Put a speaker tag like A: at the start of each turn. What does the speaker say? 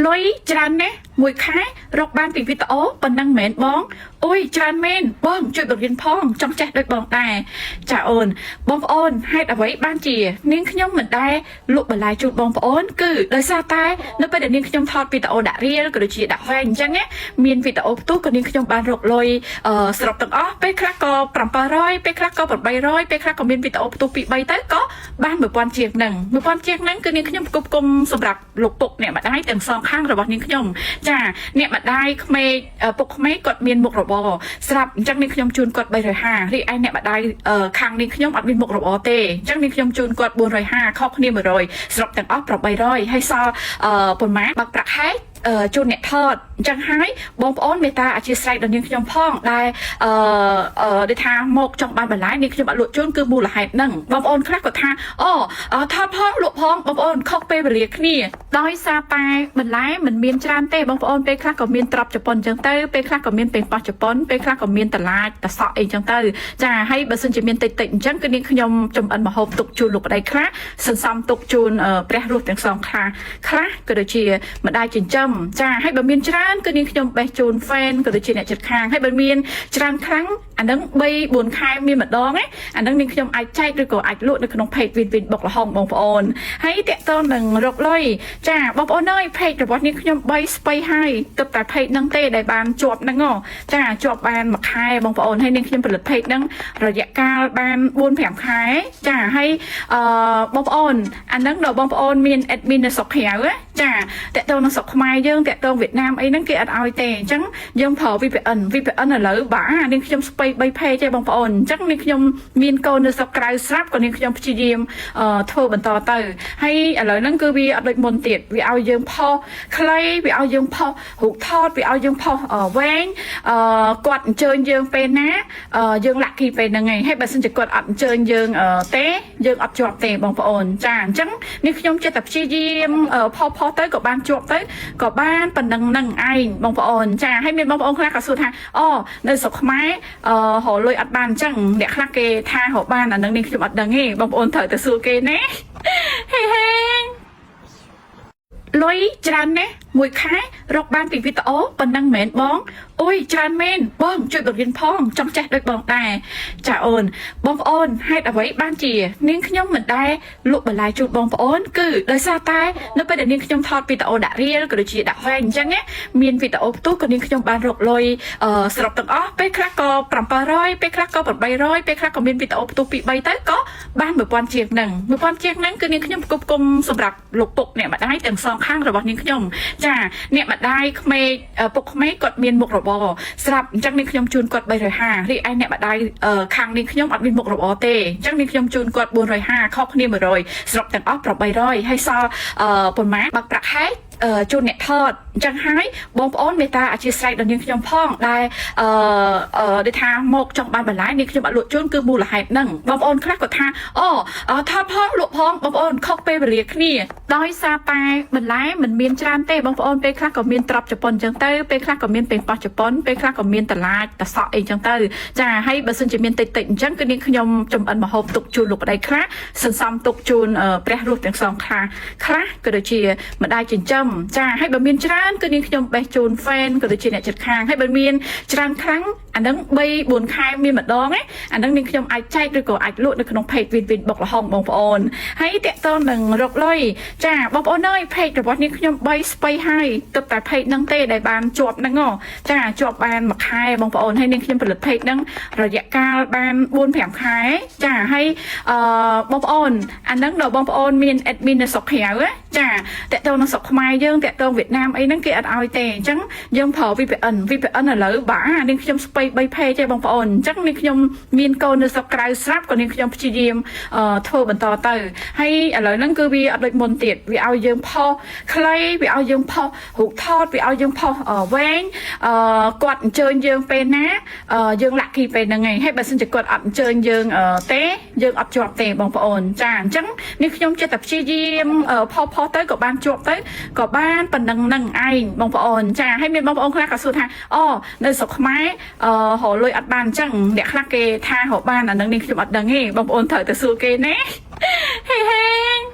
A: លុយច្រើនណាស់មួយខែរកបានពីវីដេអូប៉ុណ្ណឹងមែនបងអូយច្រើនមែនបងជួយបង្រៀនផងចង់ចេះដូចបងដែរចាអូនបងប្អូនហេតុអ្វីបានជានាងខ្ញុំមិនដែលលក់បន្លែជូនបងប្អូនគឺដោយសារតែនៅពេលដែលនាងខ្ញុំថតវីដេអូដាក់ reel ក៏ដូចជាដាក់វែងអញ្ចឹងណាមានវីដេអូផ្ទុះក៏នាងខ្ញុំបានរកលុយសរុបទាំងអស់ពេលខ្លះក៏700ពេលខ្លះក៏800ពេលខ្លះក៏មានវីដេអូផ្ទុះ2 3ទៅក៏បាន1000ជាងហ្នឹង1000ជាងហ្នឹងគឺនាងខ្ញុំផ្គប់ផ្គង់សម្រាប់លោកពុកអ្នកម្ដាយទាំងសងខាងរបស់នាងខ្ញុំចាអ្នកម្ដាយក្មេកពុកក្មេកគាត់មានមុខរបរស្រាប់អញ្ចឹងនាងខ្ញុំជូនគាត់350រីឯអ្នកម្ដាយខាងនាងខ្ញុំអត់មានមុខរបរទេអញ្ចឹងនាងខ្ញុំជូនគាត់450ខុសគ្នា100សរុបទាំងអស់800ហើយសល់ប៉ុន្មានបើកប្រាក់ខែជូនអ្នកថតអញ្ចឹងហើយបងប្អូនមេត្តាអធ្យាស្រ័យដល់នាងខ្ញុំផងដែលអឺអឺដូចថាមកចង់បានបន្លែនាងខ្ញុំអត់លក់ជូនគឺមូលហេតុហ្នឹងបងប្អូនខ្លះគាត់ថាអូថតផងលក់ផងបងប្អូនខុសពេលវេលាគ្នាដោយសារតែបន្លែមិនមានច្រើនទេបងប្អូនពេលខ្លះក៏មានត្រប់ជប៉ុនអញ្ចឹងទៅពេលខ្លះក៏មានប៉េងប៉ោះជប៉ុនពេលខ្លះក៏មានតឡាចតសក់អីអញ្ចឹងទៅចាហើយបើសិនជាមានតិចតិចអញ្ចឹងគឺនាងខ្ញុំចំអិនម្ហូបទុកជូនលោកប្តីខ្លះសន្សំទុកជូនព្រះរស់ទាំងសងខ្លះខ្លះក៏ដូចជាម្ដាយចិញ្ចឹមចាហើយបើមានច្រើនគឺនាងខ្ញុំបេះជូន fan ក៏ដូចជាអ្នកជិតខាងហើយបើមានច្រើនខ្លាំងអានឹង3 4ខែមានម្ដងណាអានឹងនាងខ្ញុំអាចចែកឬក៏អាចលក់នៅក្នុង page Win Win បុកលហុងបងប្អូនហើយតាក់ទងនឹងរកលុយចាបងប្អូនអើយ page របស់នាងខ្ញុំ3ស្បៃហើយទើបតែ page ហ្នឹងទេដែលបានជាប់ហ្នឹងចាជាប់បានមួយខែបងប្អូនហើយនាងខ្ញុំផលិត page ហ្នឹងរយៈកាលបាន4 5ខែចាហើយអឺបងប្អូនអាហ្នឹងដល់បងប្អូនមាន admin នៅស្រុកក្រៅណាចាតាក់ទងនឹងស្រុកខ្មែរយើងតាក់ទងវៀតណាមអីហ្នឹងគេអត់ឲ្យទេអញ្ចឹងយើងប្រើ VPN VPN ឥឡូវបាទនាងខ្ញុំស្បៃ3 page ទេបងប្អូនអញ្ចឹងនាងខ្ញុំមានកូននៅស្រុកក្រៅស្រាប់ក៏នាងខ្ញុំព្យាយាមធ្វើបន្តទៅហើយឥឡូវហ្នឹងគឺវាអត់ដូចមុនទៀតវាឲ្យយើងផុសខ្លីវាឲ្យយើងផុសរូបថតវាឲ្យយើងផុសវែងគាត់អញ្ជើញយើងពេលណាយើង lucky ពេលហ្នឹងឯងហើយបើសិនជាគាត់អត់អញ្ជើញយើងទេយើងអត់ជាប់ទេបងប្អូនចាអញ្ចឹងនេះខ្ញុំចិត្តតែព្យាយាមផុសផុសទៅក៏បានជាប់ទៅក៏បានប៉ុណ្ណឹងនឹងឯងបងប្អូនចាហើយមានបងប្អូនខ្លះក៏សួរថាអូនៅស្រុកខ្មែររកលុយអត់បានអញ្ចឹងអ្នកខ្លះគេថារកបានអានឹងនេះខ្ញុំអត់ដឹងទេបងប្អូនត្រូវតែសួរគេណាហេហេលុយច្រើនណាស់មួយខែរកបានពីវីដេអូប៉ុណ្ណឹងមែនបងអូយច្រើនមែនបងជួយបង្រៀនផងចង់ចេះដូចបងដែរចាអូនបងប្អូនហេតុអ្វីបានជានាងខ្ញុំមិនដែលលក់បន្លែជូនបងប្អូនគឺដោយសារតែនៅពេលដែលនាងខ្ញុំថតវីដេអូដាក់ reel ក៏ដូចជាដាក់វែងអញ្ចឹងណាមានវីដេអូផ្ទុះក៏នាងខ្ញុំបានរកលុយសរុបទាំងអស់ពេលខ្លះក៏700ពេលខ្លះក៏800ពេលខ្លះក៏មានវីដេអូផ្ទុះ2 3ទៅក៏បាន1000ជាងហ្នឹង1000ជាងហ្នឹងគឺនាងខ្ញុំផ្គប់ផ្គង់សម្រាប់លោកពុកអ្នកម្ដាយទាំងសងខាងរបស់នាងខ្ញុំចាអ្នកម្ដាយក្មេកពុកក្មេកគាត់មានមុខរបរស្រាប់អញ្ចឹងនាងខ្ញុំជូនគាត់350រីឯអ្នកម្ដាយខាងនាងខ្ញុំអត់មានមុខរបរទេអញ្ចឹងនាងខ្ញុំជូនគាត់450ខុសគ្នា100សរុបទាំងអស់800ហើយសល់ប៉ុន្មានបើកប្រាក់ខែជូនអ្នកថតអញ្ចឹងហើយបងប្អូនមេត្តាអធ្យាស្រ័យដល់នាងខ្ញុំផងដែលអឺអឺដូចថាមកចង់បានបន្លែនាងខ្ញុំអត់លក់ជូនគឺមូលហេតុហ្នឹងបងប្អូនខ្លះគាត់ថាអូថតផងលក់ផងបងប្អូនខុសពេលវេលាគ្នាដោយសារតែបន្លែមិនមានច្រើនទេបងប្អូនពេលខ្លះក៏មានត្រប់ជប៉ុនអញ្ចឹងទៅពេលខ្លះក៏មានប៉េងប៉ោះជប៉ុនពេលខ្លះក៏មានតឡាចតសក់អីអញ្ចឹងទៅចាហើយបើសិនជាមានតិចតិចអញ្ចឹងគឺនាងខ្ញុំចំអិនម្ហូបទុកជូនលោកប្តីខ្លះសន្សំទុកជូនព្រះរស់ទាំងសងខ្លះខ្លះក៏ដូចជាម្ដាយចិញ្ចឹមចាហើយបើមានច្រើនគឺនាងខ្ញុំបេះជូន fan ក៏ដូចជាអ្នកជិតខាងហើយបើមានច្រើនខ្លាំងអានឹង3 4ខែមានម្ដងណាអានឹងនាងខ្ញុំអាចចែកឬក៏អាចលក់នៅក្នុង page Win Win បុកលហុងបងប្អូនហើយតាក់ទងនឹងរកលុយចាបងប្អូនអើយ page របស់នាងខ្ញុំ3ស្បៃហើយទើបតែ page ហ្នឹងទេដែលបានជាប់ហ្នឹងចាជាប់បានមួយខែបងប្អូនហើយនាងខ្ញុំផលិត page ហ្នឹងរយៈកាលបាន4 5ខែចាហើយបងប្អូនអាហ្នឹងដល់បងប្អូនមាន admin នៅស្រុកក្រៅណាចាតាក់ទងនឹងស្រុកខ្មែរយើងតាក់ទងវៀតណាមអីហ្នឹងគេអត់ឲ្យទេអញ្ចឹងយើងប្រើ VPN VPN ឥឡូវបាទនាងខ្ញុំស្បៃ3 page ទេបងប្អូនអញ្ចឹងនាងខ្ញុំមានកូននៅស្រុកក្រៅស្រាប់ក៏នាងខ្ញុំព្យាយាមធ្វើបន្តទៅហើយឥឡូវហ្នឹងគឺវាអត់ដូចមុនទៀតវាឲ្យយើងផុសខ្លីវាឲ្យយើងផុសរូបថតវាឲ្យយើងផុសវែងគាត់អញ្ជើញយើងពេលណាយើង lucky ពេលហ្នឹងឯងហើយបើសិនជាគាត់អត់អញ្ជើញយើងទេយើងអត់ជាប់ទេបងប្អូនចាអញ្ចឹងនេះខ្ញុំចិត្តតែព្យាយាមផុសផុសទៅក៏បានជាប់ទៅក៏បានប៉ុណ្ណឹងនឹងឯងបងប្អូនចាហើយមានបងប្អូនខ្លះក៏សួរថាអូនៅស្រុកខ្មែររកលុយអត់បានអញ្ចឹងអ្នកខ្លះគេថារកបានអានឹងនេះខ្ញុំអត់ដឹងទេបងប្អូនត្រូវតែសួរគេណាហេហេ។